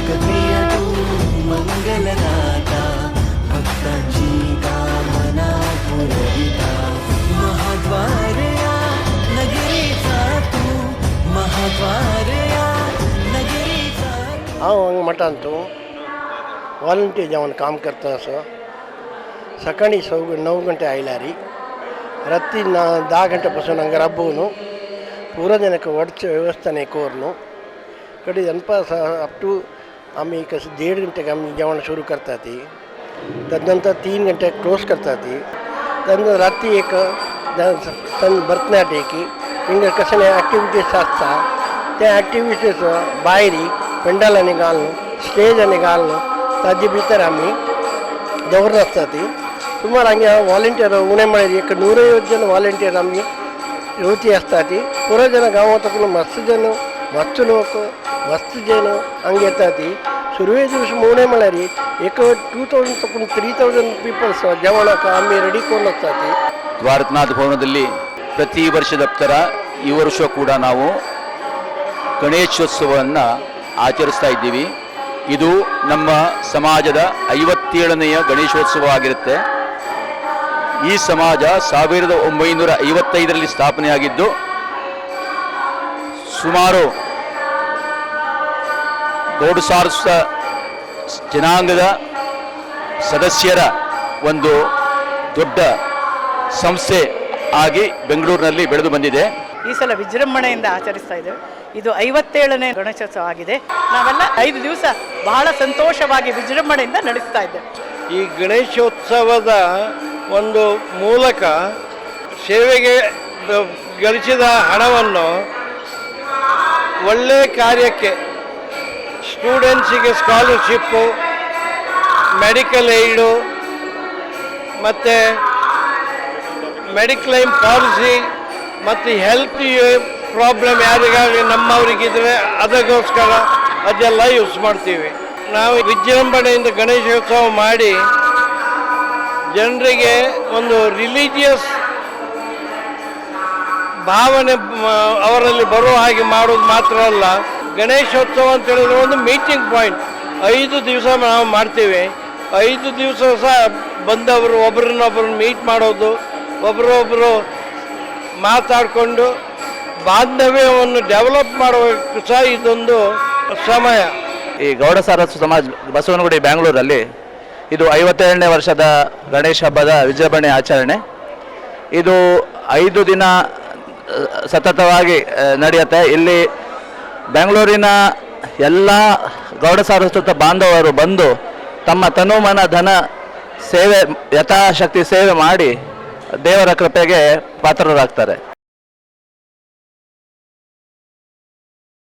विनायक प्रिय तू मंगलदाता, भक्तांची कामना पुरविता. महाद्वार या नगरीचा तू, महाद्वार या नगरीचा. हांव हांगा मठांत तूं वॉलंटियर जावन काम करता. असो सकाळी 9 घंटे आयल्यारी रात्री 10 ಗಂಟೆ पासून हांगा राबोवन पुरो जनक वडचे व्यवस्थाने करून कडे दनपार अप टू आमी कशें 1.5 घंटेक आमी जेवण सुरू करता ती, तदनंतर 3 घंटे क्लोज करता ती. तदनंतर रात्री एक भरतनाट्य की हिंगा कसले एक्टिविटीज आसता, त्या एक्टिविटीज भायर पेंडालांनी घालून, स्टेजांनी घालून ताजे भितर आमी दवरत आसता ती. सुमार हांगा वॉलंटियर उणें म्हळ्यार एक 150 जण वॉलंटियर आमी येवती आसता ती. पुरो जण गांवांत मस्त जण, मस्त लोक, मस्त जण हांगा येता ती. सुरवे दिवस उणें म्हळ्यार एक 2000 तकून 3000 पीपल्स जेवणाक आमी रेडी करून आसता ती. ದ್ವಾರಕನಾಥ ಭವನದಲ್ಲಿ ಪ್ರತಿ ವರ್ಷದ ಥರ ಈ ವರ್ಷ ಕೂಡ ನಾವು ಗಣೇಶೋತ್ಸವವನ್ನು ಆಚರಿಸ್ತಾ ಇದ್ದೀವಿ. ಇದು ನಮ್ಮ ಸಮಾಜದ 57ನೆಯ ಗಣೇಶೋತ್ಸವ ಆಗಿರುತ್ತೆ. ಈ ಸಮಾಜ 1955ರಲ್ಲಿ ಸ್ಥಾಪನೆಯಾಗಿದ್ದು, ಸುಮಾರು ಗೌಡ ಸಾರಸ್ವತ ಜನಾಂಗದ ಸದಸ್ಯರ ಒಂದು ದೊಡ್ಡ ಸಂಸ್ಥೆ ಆಗಿ ಬೆಂಗಳೂರಿನಲ್ಲಿ ಬೆಳೆದು ಬಂದಿದೆ. ಈ ಸಲ ವಿಜೃಂಭಣೆಯಿಂದ ಆಚರಿಸ್ತಾ ಇದ್ದೇವೆ. ಇದು 57ನೇ ಗಣೇಶೋತ್ಸವ ಆಗಿದೆ. ನಾವೆಲ್ಲ 5 ದಿವಸ ಬಹಳ ಸಂತೋಷವಾಗಿ ವಿಜೃಂಭಣೆಯಿಂದ ನಡೆಸ್ತಾ ಇದ್ದೇವೆ. ಈ ಗಣೇಶೋತ್ಸವದ ಒಂದು ಮೂಲಕ ಸೇವೆಗೆ ಗಳಿಸಿದ ಹಣವನ್ನು ಒಳ್ಳೆಯ ಕಾರ್ಯಕ್ಕೆ, ಸ್ಟೂಡೆಂಟ್ಸಿಗೆ ಸ್ಕಾಲರ್ಶಿಪ್ಪು, ಮೆಡಿಕಲ್ ಏಡು ಮತ್ತು ಮೆಡಿಕ್ಲೈಮ್ ಪಾಲಿಸಿ ಮತ್ತು ಹೆಲ್ತ್ ಪ್ರಾಬ್ಲಮ್ ಯಾರಿಗಾಗಲಿ ನಮ್ಮವರಿಗಿದ್ರೆ ಅದಕ್ಕೋಸ್ಕರ ಅದೆಲ್ಲ ಯೂಸ್ ಮಾಡ್ತೀವಿ. ನಾವು ವಿಜೃಂಭಣೆಯಿಂದ ಗಣೇಶೋತ್ಸವ ಮಾಡಿ ಜನರಿಗೆ ಒಂದು ರಿಲಿಜಿಯಸ್ ಭಾವನೆ ಅವರಲ್ಲಿ ಬರುವ ಹಾಗೆ ಮಾಡೋದು ಮಾತ್ರ ಅಲ್ಲ, ಗಣೇಶೋತ್ಸವ ಅಂತ ಹೇಳಿದ್ರೆ ಒಂದು ಮೀಟಿಂಗ್ ಪಾಯಿಂಟ್. 5 ದಿವಸ ನಾವು ಮಾಡ್ತೀವಿ. 5 ದಿವಸ ಸಹ ಬಂದವರು ಒಬ್ರನ್ನೊಬ್ಬರು ಮೀಟ್ ಮಾಡೋದು, ಒಬ್ಬರೊಬ್ಬರು ಮಾತಾಡಿಕೊಂಡು ಬಾಂಧವ್ಯವನ್ನು ಡೆವಲಪ್ ಮಾಡೋಕ್ಕೆ ಸಹ ಇದೊಂದು ಸಮಯ. ಈ ಗೌಡ ಸಾರಸ್ವತ ಸಮಾಜ್, ಬಸವನಗುಡಿ, ಬ್ಯಾಂಗ್ಳೂರಲ್ಲಿ ಇದು 57ನೇ ವರ್ಷದ ಗಣೇಶ ಹಬ್ಬದ ವಿಜೃಂಭಣೆ ಆಚರಣೆ. ಇದು 5 ದಿನ ಸತತವಾಗಿ ನಡೆಯುತ್ತೆ. ಇಲ್ಲಿ ಬೆಂಗಳೂರಿನ ಎಲ್ಲ ಗೌಡ ಸಾರಸ್ವತ ಬಾಂಧವರು ಬಂದು ತಮ್ಮ ತನು ಮನ ಧನ ಸೇವೆ, ಯಥಾಶಕ್ತಿ ಸೇವೆ ಮಾಡಿ ದೇವರ ಕೃಪೆಗೆ ಪಾತ್ರರಾಗ್ತಾರೆ.